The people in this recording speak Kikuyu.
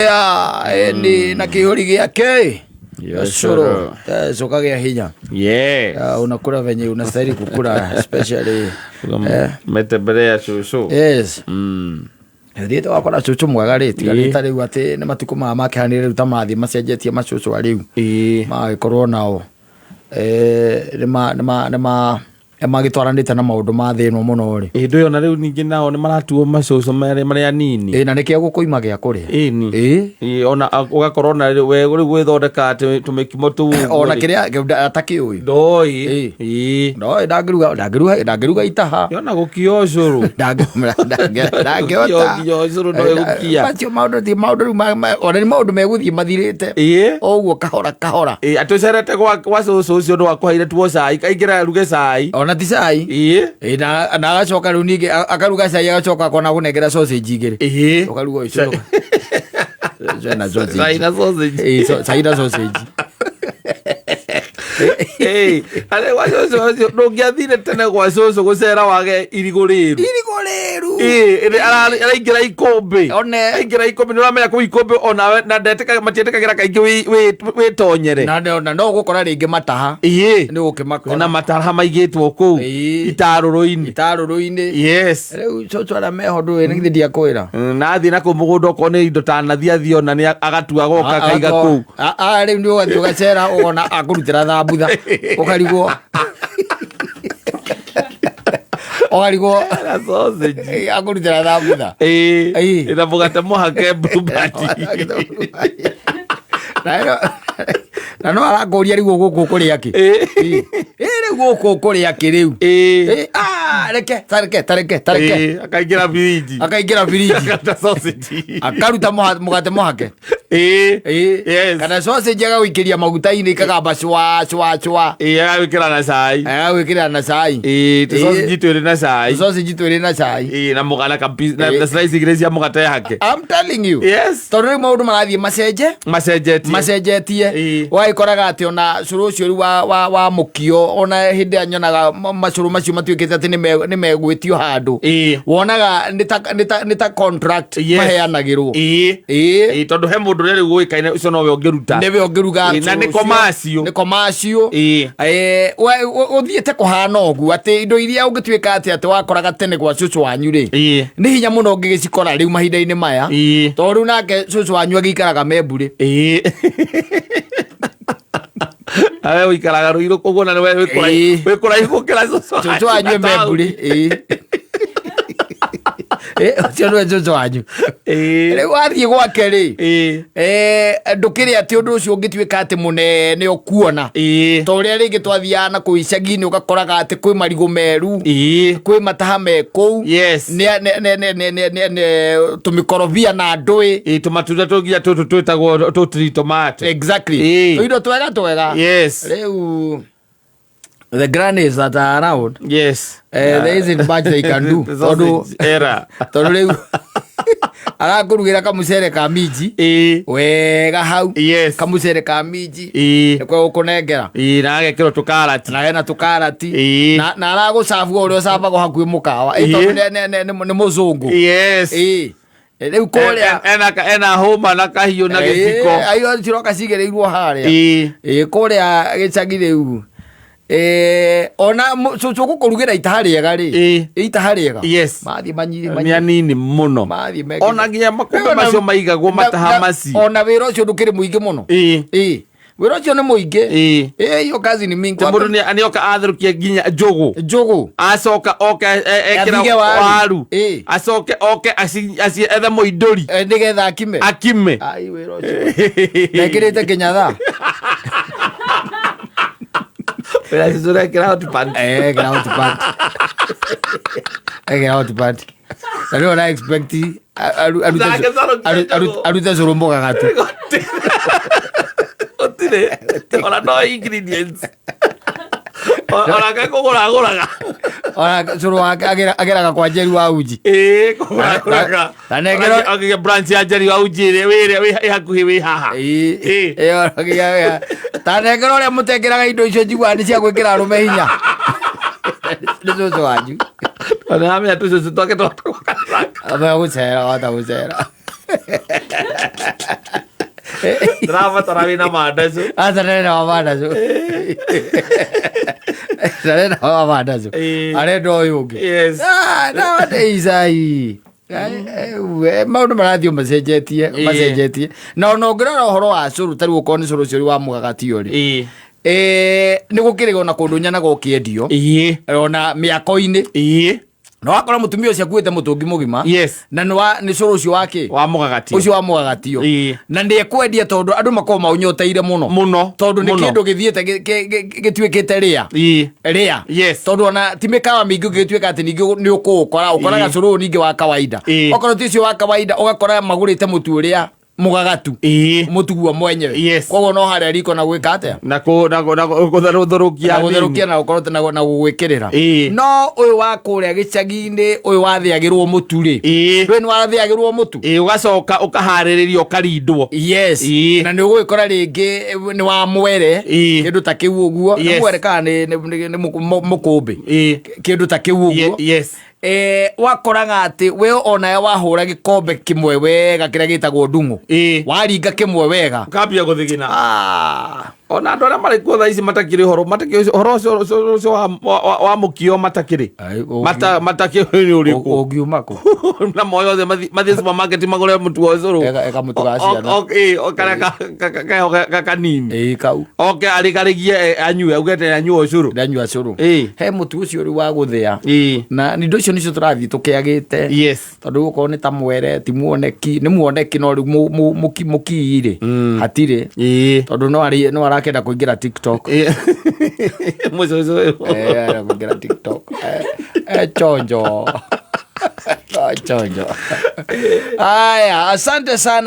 Ya, ni na kihuri giake Yoshoro. Coka gĩa hinya. Yeah. Ah, unakula venye unastahili kukula, especially Metembelea cucu. Yes. Thiĩte wakora cũcũ mwega rĩ, tiga nĩ ta rĩu atĩ nĩ matukũ maya makĩhanire rĩu ta mathiĩ macenjetie macũcũ a rĩu magagĩkorwo nao nĩ magĩtwaranĩte na maũndũ ma thĩ ĩno mũno rĩ. Ĩ ndũĩ ona rĩu ningĩ nao nĩ maratuo macũcũ marĩa marĩa anini. Ĩ na nĩkĩo gũkũima gĩa kũrĩa. Ĩni. Ĩ. Ĩ, ona ũgakorwo ona rĩu we rĩu gwĩthondeka atĩ tũmĩkimo tũu ũguo Ona rĩ. kĩrĩa atakĩũĩ. Ndoĩ. Ĩ. Ĩ. No ndangĩruga itaha. Yona gũkia ũcũrũ. Ndangĩhota. Nginya ũcũrũ no ĩgũkia. Macio maũndũ ti maũndũ rĩu ona nĩ maũndũ megũthiĩ mathirĩte. Ĩ. O ũguo kahora kahora. Ĩ, atĩ ũcerete gwa cũcũ ũcio nĩwakũheire tuo cai kaingĩra aruge cai. Ona ti cai. Ĩ. Ĩ, na agacoka rĩu ningĩ akaruga cai agacoka akona gũnengera sausage igĩrĩ. Ĩ. Ũkaruga ũcũrũ. Cai na sausage. Cai na sausage. Ĩ, cai na sausage. Ĩ, arĩ gwa cũcũ ũcio ndũngĩathire tene gwa cũcũ gũcera wage irigũ rĩru. Irigũ rĩru. Ĩ, ĩrĩ araingĩra ikũmbĩ. One. Aingĩra ikũmbĩ nĩ ũramenya kũu ikũmbĩ onawe na ndetĩkaga matietĩkagĩra kaingĩ wĩtonyere. Na no ũgũkora rĩngĩ mataha. Ĩ. Nĩ ũgũkĩmakora. Na matara maigĩtwo kũu Ĩ. itarũrũ-inĩ. Itarũrũ-inĩ. Yes. Rĩu cũcũ arĩa meho ndũĩ nĩ githĩ ndiakwĩra. Na athiĩ na kũu mũgũnda okorwo nĩ indo ta nathi athiĩ ona nĩ agatua goka akaiga kũu. Rĩu nĩ ũgathiĩ ũgacera ũkona akũrutĩra thambutha ũkarigwo ũkarigwo Na sausage. Akũrutĩra thambutha. Ĩ. Ĩ. Na mũgate mũhake Blue Band. Na no arakũria rĩu gũkũ ũkũrĩa kĩ. Ĩ. Ĩ, rĩu gũkũ ũkũrĩa kĩ rĩu. Ĩ. Ĩ, ah, reke tareke tareke tareke. Ĩ, akaingĩra biriji. Akaingĩra biriji. Akaruta sausage. Akaruta mũgate mũhake. Ĩ. Ĩ. Yes. Kana sausage agagũikĩria maguta-inĩ ikagamba cwa cwa cwa. Ĩ, agagwĩkĩra na cai. Agagwĩkĩra na cai. Ĩ, tũ sausage twĩrĩ na cai. Sausage twĩrĩ na cai. Ĩ, na mũgana Ĩ. na slice igĩrĩ cia mũgate hake. I'm telling you. Yes. Tondũ rĩu maũndũ marathiĩ macenje Macenjetie. Macenjetie. Ĩ. Wagĩkoraga atĩ ona cũrũ ũcio rĩu wa mũkio ona hĩndĩ ĩrĩa nyonaga macũrũ macio matuĩkĩte atĩ nĩ megwĩtio handũ. Ĩ. Wonaga nĩ ta contract Yes. maheanagĩrwo. Ĩ. Ĩ. Ĩ, tondũ he mũndũ ũrĩa rĩu ũĩkaine ũcio nowe ũngĩruta. Nĩwe ũngĩruga Ĩ, na cũrũ nĩ ũcio. commercial. Nĩ commercial. Ĩ. Ũthiĩte kũhana ũguo atĩ indo iria ũngĩtuĩka atĩ wakoraga tene gwa cũcũ wanyu rĩ, Ĩ. nĩ hinya mũno ũngĩgĩcikora rĩu mahinda-inĩ maya. Ĩ. Tondũ rĩu nake cũcũ wanyu agĩikaraga Memburĩ. Ĩ. Nawe ũikaraga Rũirũ koguo na nĩwe wĩ Ĩ. wĩ kũraihu gũkĩra cũcũ Cũcũ wanyu e na taũni. Memburĩ. Ĩ. Ĩ, ũcio nĩwe cũcũ wanyu. Ĩ. Rĩu wathiĩ gwake rĩ, Ĩ. Ndũkĩrĩ atĩ ũndũ ũcio ũngĩtuĩka atĩ mũnene ũkuona. Ĩ. Ta ũrĩa rĩngĩ twathiaga na kũu icagi-inĩ ũgakoraga atĩ kwĩ marigũ meru. Ĩ. Kwĩ mataha me kũu. Yes. Nĩ tũmĩkorobia na ndũĩ. Ĩ, tũmatunda tũnginya tũtũ twĩtagwo tũtiri tomato. Exactly. Ĩ. Tũindo twega twega. Yes. Rĩu the grannies that are around, Yes. there isn't much they can do. The Tondũ sausage era. tondũ rĩu arakũrugĩra kamũcere ka minji Ĩ. wega hau. Yes. Kamũcere ka minji Ĩ. nĩkwe gũkũnengera. Ĩ, na agekĩrwo tũkarati. Na hena tũkarati. Ĩ. Na aragũcabu o ũrĩa ũcabagwo hakuhĩ mũkawa. Ĩ, Ĩ. tondũ nĩ mũzũngũ. Yes. Ĩ. Rĩu kũrĩa Ena hũma na kahiũ na gĩciko. Ĩ, aio ciroka cigĩrĩirwo harĩa. Ĩ. Ĩ, kũrĩa gĩcagi rĩu ona cũcũ gũkũrugĩra itaha rĩega rĩ. Ĩ. Itaha rĩega. Yes. Mathiĩ Nĩ anini mũno. mathiĩ mekĩte. Ona nginya makũmbĩ Rĩu macio maigagwo mataha macio. Ona wĩra ũcio ndũkĩrĩ mũingĩ mũno. Ĩ. Ĩ, wĩra ũcio nĩ mũingĩ. Ĩ. Ĩ, hiyo kazi ni mingi. Te mũndũ nĩoka atherũkia nginya njũgũ. Njũgũ. Acoka oke ekĩra Athige waru. waru. Ĩ. Acoke oke ethe mũindũri. Nĩgetha akime. Akime. Ai, wĩra ũcio mekĩrĩte kĩnyatha. Wĩra ũcio ũrekĩra hot pant. Ekĩra hot pant. Ekĩra hot pant. Na rĩu ona expect Nake Sarokia njũgũ. arute cũrũ mũgagatu. Gũtirĩ. Ona no ingredients. Ona ke kũgũra agũraga. Ona cũrũ wake ageraga kwa Njeri wa uji. Ĩ, kũgũra agũraga. Na nengero- Agĩe branch ya Njeri wa uji ĩrĩa wĩ hakuhĩ wĩ haha. Ĩ, Ĩ. ĩ, ta nengera ũrĩa mũtekĩraga indo icio njiguaga nĩ cia gwĩkĩra arũme hinya nĩ cũcũ wanyu. Ona amenya tũcũcũ twake twatũkaga. Amenya gũcera wata gũcera. Ndĩrabatara wĩna mandacu. Aca ndarenda wa mandacu, ndarenda wa mandacu. Arenda ũyũ ũngĩ. Ah, nowadays ai maũndũ marathiĩ o macenjetie. Macenjetie, na ona ũngĩrora ũhoro wa cũrũ, ta rĩu okorwo nĩ cũrũ ũcio wa mũgagatio rĩ, nĩ gũkĩrĩ ona kũndũ nyonaga ũkĩendio ona mĩako-inĩ, na wakora mũtumia ũcio akuĩte mũtũngi mũgima. Na nĩ cũrũ ũcio wa kĩ? Wa mũgagatio. Ũcio wa mũgagatio. Na nĩ ekwendia tondũ andũ makoragwo maũnyoteire mũno. Mũno. Tondũ nĩ Mũno. kĩndũ gĩthiĩte gĩtuĩkĩte rĩa rĩa. Tondũ ona ti mĩkawa mĩingĩ ũngĩtuĩka atĩ ningĩ nĩ ũkũũkora, ũkoraga cũrũ ũyũ ningĩ wa kawaida. Okorwo ti ũcio wa kawaida, ũgakora magũrĩte mũtu ũrĩa mũgagatu, mũtu guo mwenyewe. Koguo no harĩa riko na gwĩka atĩa? Na kũ na kũ na gũtherũkia. Na gũtherũkia na gũkorwo na gũgwĩkĩrĩra. No ũyũ wa kũrĩa gĩcagi-inĩ, ũyũ wathĩagĩrwo mũtu rĩ, we nĩ wathĩagĩrwo mũtu. Ũgacoka ũkaharĩrĩrio, ũkarindwo. Na nĩ ũgũgĩkora rĩngĩ nĩ wa mwere, kĩndũ ta kĩu ũguo. Nĩ mwere kana nĩ mũkũmbĩ, kĩndũ ta kĩu ũguo. Wakoraga atĩ we onawe wahũra gĩkombe kĩmwe wega, kĩrĩa gĩtagwo ndung'u, waringa kĩmwe wega, ũkambia gũthigina. Ah. Ona andũ arĩa marĩ kuo thaa ici matakĩrĩ ũhoro, matakĩrĩ ũhoro ũcio wa mũkio, matakĩrĩ. Ai, matakĩrĩ nĩ ũrĩkũ? Ũngiuma kũ? Na moyo othe mathiĩ supermarket magũre mũtu wa ũcũrũ. Eka mũtu wa ciana. Karĩa keho kanini. Ĩĩ, kau. Oke arĩkarĩgie, anyue, augete anyue ũcũrũ. Ndanyua cũrũ. He mũtu ũcio rĩu wa gũthĩa, na indo icio nĩcio tũrathiĩ tũkĩagĩte. Tondũ okorwo nĩ ta mwere, ti muoneki, nĩ muoneki, no rĩu mũkii rĩ, hatirĩ. Tondũ no arakenda kũingĩra TikTok. Mũcũcũ ũyũ. Arenda kũingĩra TikTok. Chonjo. Chonjo. Aya, asante sana.